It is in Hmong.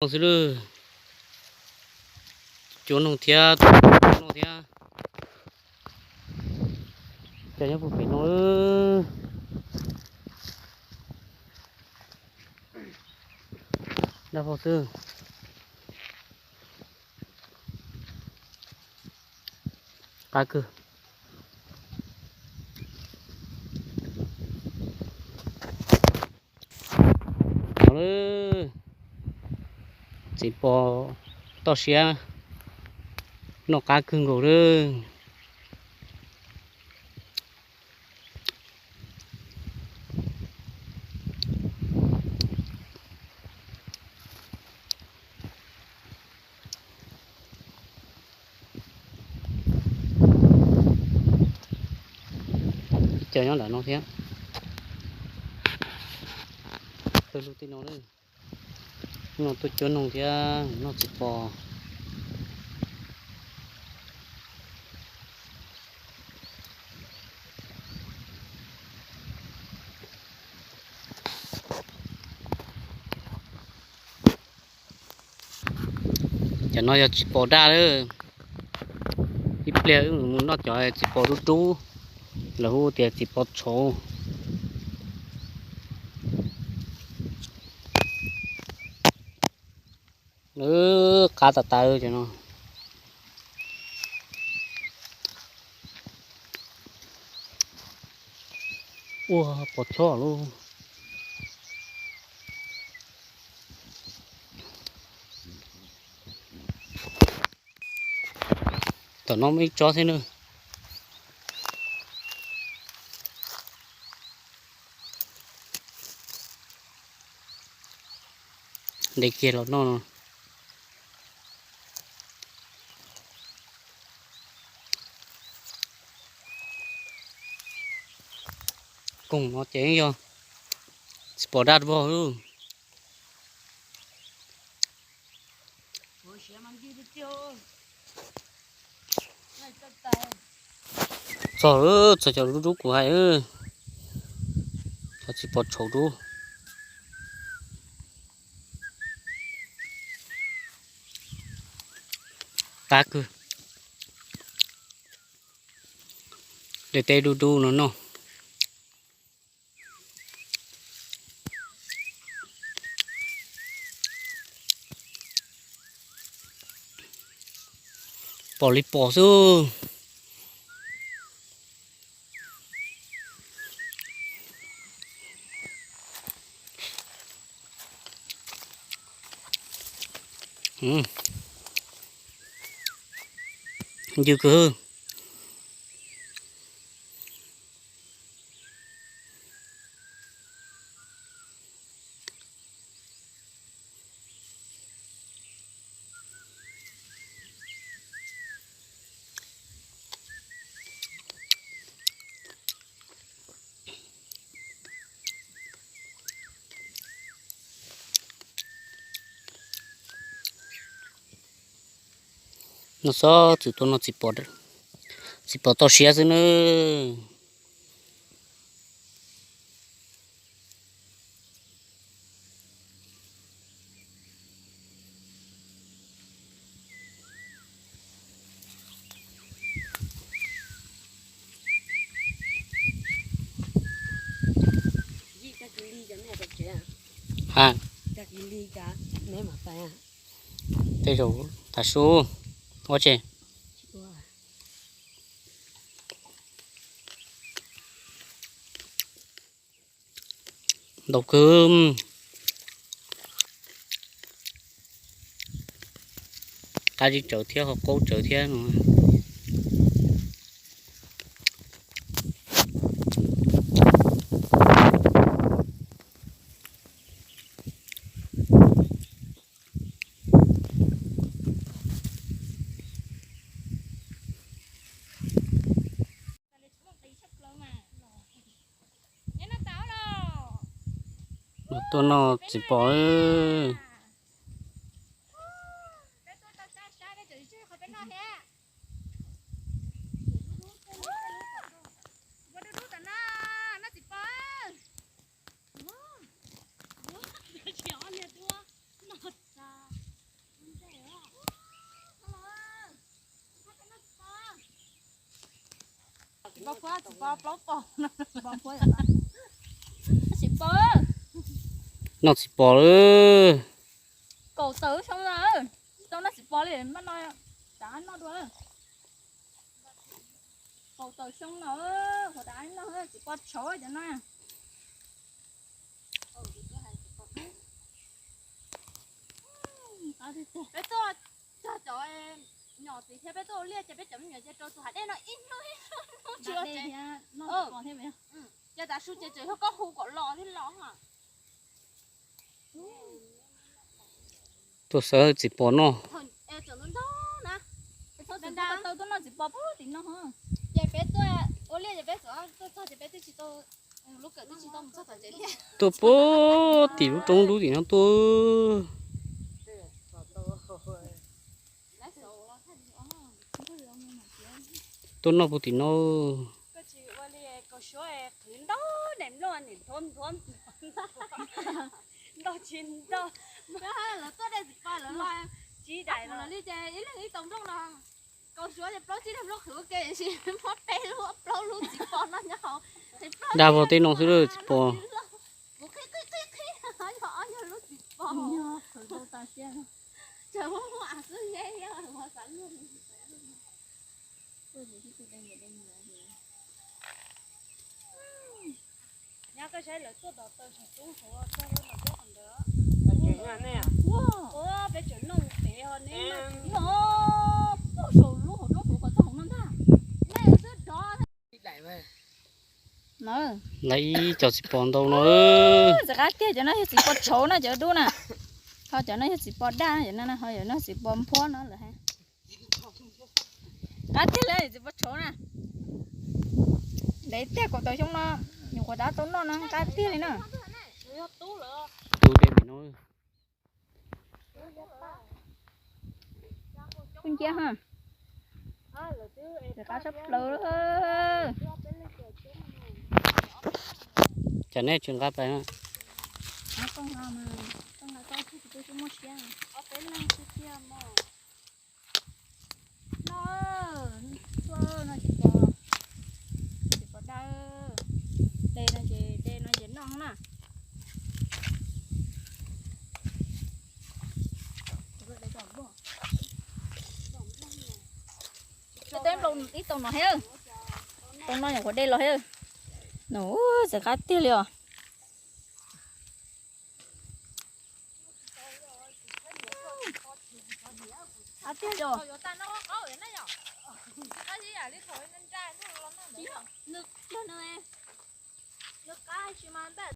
Noog xwb lawm. Cuab noog thiab, noog thiab. Cov nyob puag pem no. Dab paug xwb. Qab kawg. Txiv pos toj siab noj qab kawg nkaus lawm. Ib co nyob ntawm no thiab. Pawg lug tej no, no tuaj cuab noog thiab noj txiv pos. Cov no yog txiv pos daj lawm. Ib pliag wb mus noj cov txiv pos dub dub, lawv hu tias txiv pos tshauv. Qab tas tas cov no. Ua pos txhob lauj. Tom no muaj ib tsob thiab na. Ntes kiag los noj no. Koog no ces yog txiv pos daj vog lawm. Txog, txog cov dub dub kuv hais, cov txiv pos tshauv dub. Qab kawg. De teb dub dub no noj. Pom li pom xwb. Ncw kawg. No xob txwm tuaj noj txiv pos toj siab xwb nawb. Ha, tej zaum tas su ua tse. Ntau kawg. Qab zib tsawv thiab ho qaub tsawv thiab no. Tuaj noj txiv pos. Noj txiv pos lawm. Kaum tawm xyoo no, tau noj txiv pos li, maj no, rov noj dua. Kaum tawm xyoo no, qhov rov noj txiv pos tshauv cov no. Peb tuaj cog cov nyom txiv thiab peb tuaj ua liaj ces peb cov me nyuam ces rau tus hav dej no ib hnub ib hnub tsis los tsev. Ces tav su ces tseem yog koj hu kom los thiab los. Tuaj xav txiv pos noj. Tuaj noj txiv pos puag tim no. Ces peb tuaj ua liaj ces peb tuaj txog ces peb twb tsis tau, lub kawm twb tsis tau mus txog tom tsev thiab. Tuaj puag tim lub roob dub tim no tuaj. Tuaj noj puag tim no. Koj tsis ua li kaus suav qhwv ntau, niam nplooj niam nthuav nthuav ntau tsis ntau. Lawv tuaj dej txiv pos lawv los tsis daim los li ces ib leeg ib tau nplooj no. Kaus suav ces plaub tsib leeg nplooj qhwv ua ke tiam sis muab peb lub plaub lub txiv pos noj nyob hauv. Dag vog tej no xwb lawm txiv pos. Kuv qhib qhib qhib qhib, yog ob nyuag lub txiv pos. Tseem muaj muaj av xwb neb ua xav luag. Nyab koj saib lawv tuaj dov taw saum roob hauv txog lub no tuaj qhov ntawd. Ua peb tseem noj mus pem ho neb no. Puag saum lub hauv roob hauv kom txog hauv no ntag. Lawv ib co txiv pos ntau no. Txiv qab tiag cov no yog txiv pos tshauv na cov dub na. Ho cov no yog txiv pos daj na, cov no ho cov no txiv pos nphuab no lawm. Qab tiag li txiv pos tshauv na. Ntev tiag kaum tawm xyoo no, nyuam qhuav rov tau noj no qab tiag li na. Tus dej pem no. Kuj nciab ha. Rov qab sab plaws. Cas nej tsis nqa pais? Noj, no tsis pom, tsis pom dawb. De no ces, de no ces noj na. Peb tau ib tau no thiab, tau no nyuam qhuav de los thiab. No txiv qab tiag li os. Qab tiag li os. Nws qab tsis mas npaj.